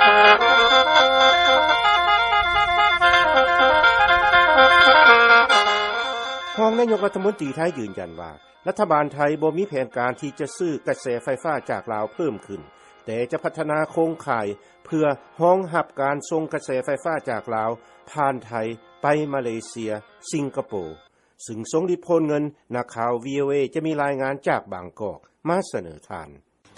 ຮອງນາຍົກລັດຖະມົນຕີໄທຢືນຢັນວ່າ ລັດຖະບານໄທບໍ່ມີແຜນການທີ່ຈະຊື້ກະແສໄຟຟ້າຈາກລາວເພີ່ມຂຶ້ນ, ແຕ່ຈະພັດທະນາໂຄງຂ່າຍເພື່ອຮອງຮັບການສົ່ງກະແສໄຟຟ້າຈາກລາວຜ່ານໄທໄປມາເລເຊຍ, ສິງກະໂປ, ຊຶ່ງຊົງລິດໂພນເງິນ. ນັກຂ່າວ ວີໂອເອ ຈະມີລາຍງານຈາກບາງກອກມາສະເໜີທ່ານ.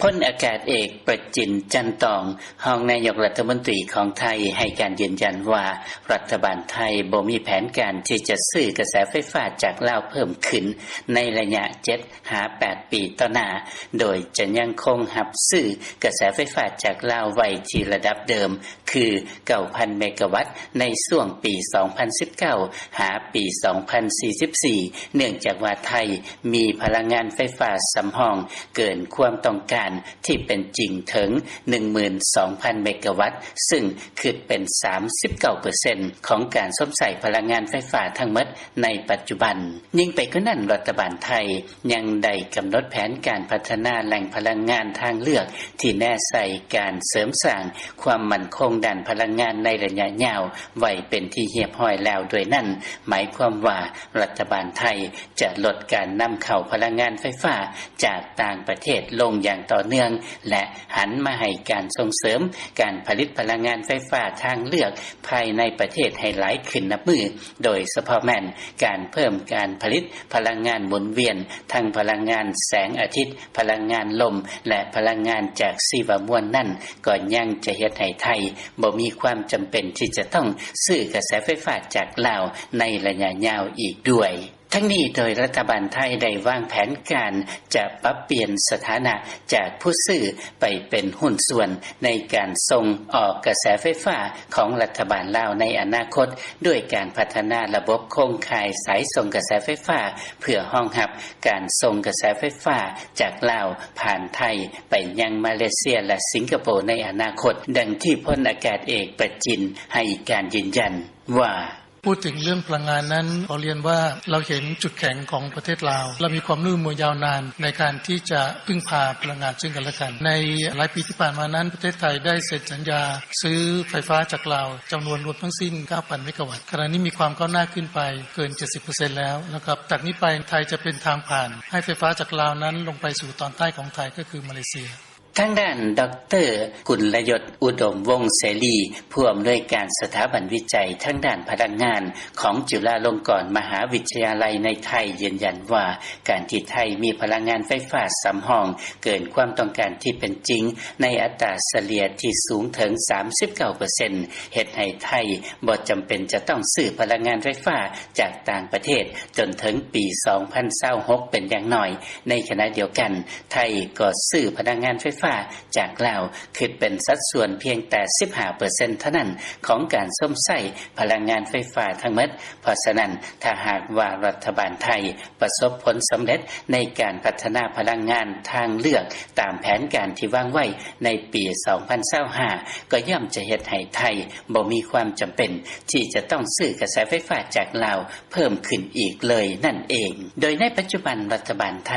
ພົນອາກາດເອກ ປະຈິນ ຈັນຕອງ ຮອງນາຍົກລັດຖະມົນຕີຂອງໄທ ໃຫ້ການຢືນຢັນວ່າ ລັດຖະບານໄທບໍ່ມີແຜນການທີ່ຈະຊື້ກະແສໄຟຟ້າຈາກລາວເພີ່ມຂຶ້ນໃນໄລຍະເຈັດຫາແປດປີຕໍ່ໜ້າ, ໂດຍຈະຍັງຄົງຮັບຊື້ກະແສໄຟຟ້າຈາກລາວໄວ້ທີ່ລະດັບເດີມ ຄືເກົ້າພັນເມກາວັດໃນຊ່ວງປີສອງພັນສິບເກົ້າຫາປີສອງພັນສີ່ສິບສີ່ ເນື່ອງຈາກວ່າໄທມີພະລັງງານໄຟຟ້າສຳຮອງເກີນຄວາມຕ້ອງການທີ່ເປັນຈິງເຖິງໜຶ່ງໝື່ນສອງພັນເມກາວັດ, ຊຶ່ງຄິດເປັນສາມສິບເກົ້າເປີເຊັນຂອງການຊົມໃຊ້ພະລັງງານໄຟຟ້າທັງໝົດໃນປັດຈຸບັນ. ຍິ່ງໄປກວ່ານັ້ນ, ລັດຖະບານໄທ ຍັງໄດ້ກຳນົດແຜນການພັດທະນາແຫຼ່ງພະລັງງານທາງເລືອກທີ່ແນໃສ່ການເສີມສ້າງຄວາມໝັ້ນຄົງດ້ານພະລັງງານໃນໄລຍະຍາວໄວ້ເປັນທີ່ຮຽບຮ້ອຍແລ້ວ. ດ້ວຍນັ້ນ ໝາຍຄວາມວ່າລັດຖະບານໄທຈະລົດການນຳເຂົ້າພະລັງງານໄຟຟ້າຈາກຕ່າງປະເທດລົງຢ່າງຕໍ່ເນື່ອງ ແລະ ຫັນມາໃຫ້ການສົ່ງເສີມການຜະລິດພະລັງງານໄຟຟ້າທາງເລືອກພາຍໃນປະເທດໃຫ້ຫຼາຍຂຶ້ນນັບມື້, ໂດຍສະເພາະແມ່ນການເພີ່ມການຜະລິດພະລັງງານໝູນວຽນ, ທັງພະລັງງານແສງອາທິດ, ພະລັງງານລົມ ແລະ ພະລັງງານຈາກຊີວະມວນນັ້ນ ກໍຍັງຈະເຮັດໃຫ້ໄທບໍ່ມີຄວາມຈຳເປັນທີ່ຈະຕ້ອງຊື້ກະແສໄຟຟ້າຈາກລາວໃນໄລຍະຍາວອີກດ້ວຍ. ທັງນີ້ໂດຍລັດຖະບານໄທໄດ້ວາງແຜນການຈະປັບປ່ຽນສະຖານະຈາກຜູ້ຊື້ໄປເປັນຫຸ້ນສ່ວນໃນການສົ່ງອອກກະແສໄຟຟ້າຂອງລັດຖະບານລາວໃນອະນາຄົດ, ດ້ວຍການພັດທະນາລະບົບໂຄງຂ່າຍສາຍສົ່ງກະແສໄຟຟ້າ ເພື່ອຮອງຮັບການສົ່ງກະແສໄຟຟ້າຈາກລາວຜ່ານໄທໄປຍັງມາເລເຊຍ ແລະ ສິງກະໂປໃນອະນາຄົດ, ດັ່ງທີ່ພົນອາກາດເອກ ປະຈິນ ໃຫ້ການຢືນຢັນວ່າ: พูดถึงเรื่องพลังงานนั้น ขอเรียนว่าเราเห็นจุดแข็งของประเทศลาว เรามีความร่วมมือยาวนานในการที่จะพึ่งพาพลังงานซึ่งกันและกัน ในหลายปีที่ผ่านมานั้น ประเทศไทยได้เซ็นสัญญาซื้อไฟฟ้าจากลาวจำนวนรวมทั้งสิ้น เก้าพันเมกะวัตต์ ขณะนี้มีความก้าวหน้าขึ้นไปเกิน เจ็ดสิบเปอร์เซ็นต์ แล้วนะครับ จากนี้ไปไทยจะเป็นทางผ่านให้ไฟฟ้าจากลาวนั้นลงไปสู่ตอนใต้ของไทย ก็คือมาเลเซีย ທາງດ້ານ ດຣ. ກຸນລະຍົດ ອຸດົມວົງເສລີ ຜູ້ອຳນວຍການສະຖາບັນວິໄຈທາງດ້ານພະລັງງານຂອງຈຸລາລົງກອນມະຫາວິທະຍາໄລໃນໄທ ຢືນຢັນວ່າ ການທີ່ໄທມີພະລັງງານໄຟຟ້າສຳຮອງເກີນຄວາມຕ້ອງການທີ່ເປັນຈິງ ໃນອັດຕາສະເລ່ຍທີ່ສູງເຖິງສາມສິບເກົ້າເປີເຊັນ ເຮັດໃຫ້ໄທບໍ່ຈຳເປັນຈະຕ້ອງຊື້ພະລັງງານໄຟຟ້າຈາກຕ່າງປະເທດຈົນເຖິງປີສອງພັນຊາວຫົກເປັນຢ່າງໜ້ອຍ. ໃນຂະນະດຽວກັນ, ໄທກໍຊື້ພະລັງງານໄຟຟ້າຈາກລາວ ຄິດເປັນສັດສ່ວນພຽງແຕ່ສິບຫ້າເປີເຊັນເທົ່ານັ້ນຂອງການຊົມໃຊ້ພະລັງງານໄຟຟ້າທັງໝົດ. ເພາະສະນັ້ນ, ຖ້າຫາກວ່າລັດຖະບານໄທປະສົບຜົນສຳເລັດໃນການພັດທະນາພະລັງງານທາງເລືອກຕາມແຜນການທີ່ວາງໄວ້ໃນປີສອງພັນຊາວຫ້າ ກໍຍ່ອມຈະເຮັດໃຫ້ໄທບໍ່ມີຄວາມຈຳເປັນທີ່ຈະຕ້ອງຊື້ກະແສໄຟຟ້າຈາກລາວ ເພີ່ມຂຶ້ນອີກເລີຍນັ້ນເອງ. ໂດຍໃນປັດຈຸບັນລັດຖະບານໄທ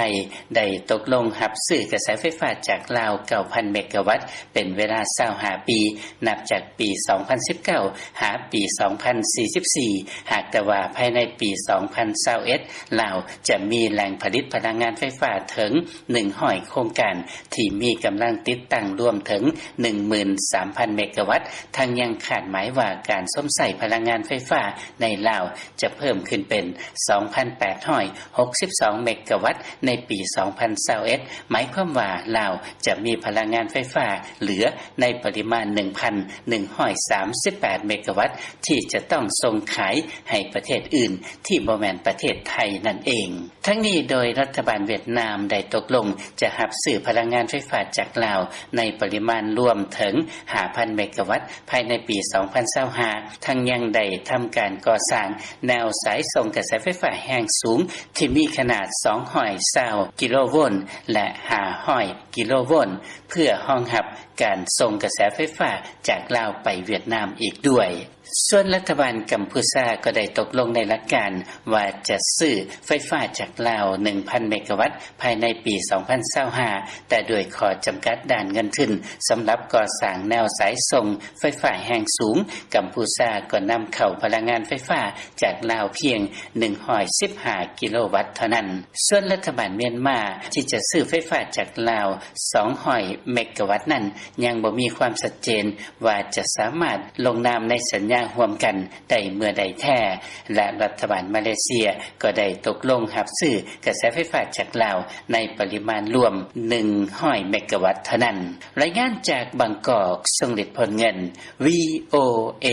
ໄດ້ຕົກລົງຮັບຊື້ກະແສໄຟຟ້າຈາກລາວເກົ້າພັນເມກາວັດ ເປັນເວລາຊາວຫ້າປີ ນັບຈາກປີສອງພັນສິບເກົ້າຫາປີສອງພັນສີ່ສິບສີ່ ຫາກແຕ່ວ່າພາຍໃນປີສອງພັນຊາວເອັດ ລາວຈະມີແຫຼ່ງຜະລິດພະລັງງານໄຟຟ້າເຖິງໜຶ່ງຮ້ອຍໂຄງການ ທີ່ມີກຳລັງຕິດຕັ້ງລວມເຖິງໜຶ່ງໝື່ນສາມພັນເມກາວັດ, ທັງຍັງຄາດໝາຍວ່າການຊົມໃຊ້ພະລັງງານໄຟຟ້າໃນລາວຈະເພີ່ມຂຶ້ນເປັນສອງພັນແປດຮ້ອຍຫົກສິບສອງເມກາວັດໃນປີສອງພັນຊາວເອັດ, ໝາຍຄວາມວ່າລາວຈະມີພະລັງງານໄຟຟ້າເຫຼືອໃນປະລິມານໜຶ່ງພັນໜຶ່ງຮ້ອຍສາມສິບແປດເມກາວັດ ທີ່ຈະຕ້ອງສົ່ງຂາຍໃຫ້ປະເທດອື່ນທີ່ບໍ່ແມ່ນປະເທດໄທນັ້ນເອງ. ທັງນີ້ໂດຍລັດຖະບານຫວຽດນາມໄດ້ຕົກລົງຈະຮັບຊື້ພະລັງງານໄຟຟ້າຈາກລາວໃນປະລິມານລວມເຖິງຫ້າພັນເມກາວັດພາຍໃນປີສອງພັນຊາວຫ້າ, ທັງຍັງໄດ້ທຳການກໍ່ສ້າງແນວສາຍສົ່ງກະແສໄຟຟ້າແຮງສູງທີ່ມີຂະໜາດສອງຮ້ອຍຊາວກິໂລໂວນ ແລະ ຫ້າຮ້ອຍກິໂລໂວນ ເພື່ອຮອງຮັບການສົ່ງກະແສໄຟຟ້າຈາກລາວໄປຫວຽດນາມອີກດ້ວຍ. ສ່ວນລັດຖະບານກຳພູຊາກໍໄດ້ຕົກລົງໃນຫຼັກການວ່າຈະຊື້ໄຟຟ້າຈາກລາວ ໜຶ່ງພັນເມກາວັດ ພາຍໃນປີສອງພັນຊາວຫ້າ ແຕ່ດ້ວຍຂໍ້ຈຳກັດດ້ານເງິນທຶນ ສຳລັບກໍ່ສ້າງແນວສາຍສົ່ງໄຟຟ້າແຮງສູງ ກຳພູຊາກໍນຳເຂົ້າພະລັງງານໄຟຟ້າຈາກລາວພຽງ ໜຶ່ງຮ້ອຍສິບຫ້າກິໂລວັດເທົ່ານັ້ນ. ສ່ວນລັດຖະບານມຽນມາທີ່ຈະຊື້ໄຟຟ້າຈາກລາວ ສອງຮ້ອຍເມກາວັດນັ້ນ ຍັງບໍ່ມີຄວາມຊັດເຈນວ່າຈະສາມາດລົງນາມໃນສັນຍາຮ່ວມກັນໄດ້ເມື່ອໃດແທ້ ແລະ ລັດຖະບານມາເລເຊຍກໍໄດ້ຕົກລົງຮັບຊື້ກະແສໄຟຟ້າຈາກລາວໃນປະລິມານລວມ ໜຶ່ງຮ້ອຍເມກາວັດເທົ່ານັ້ນ. ລາຍງານຈາກບາງກອກ ຊົງລິດ ພົນເງິນ ວີໂອເອ.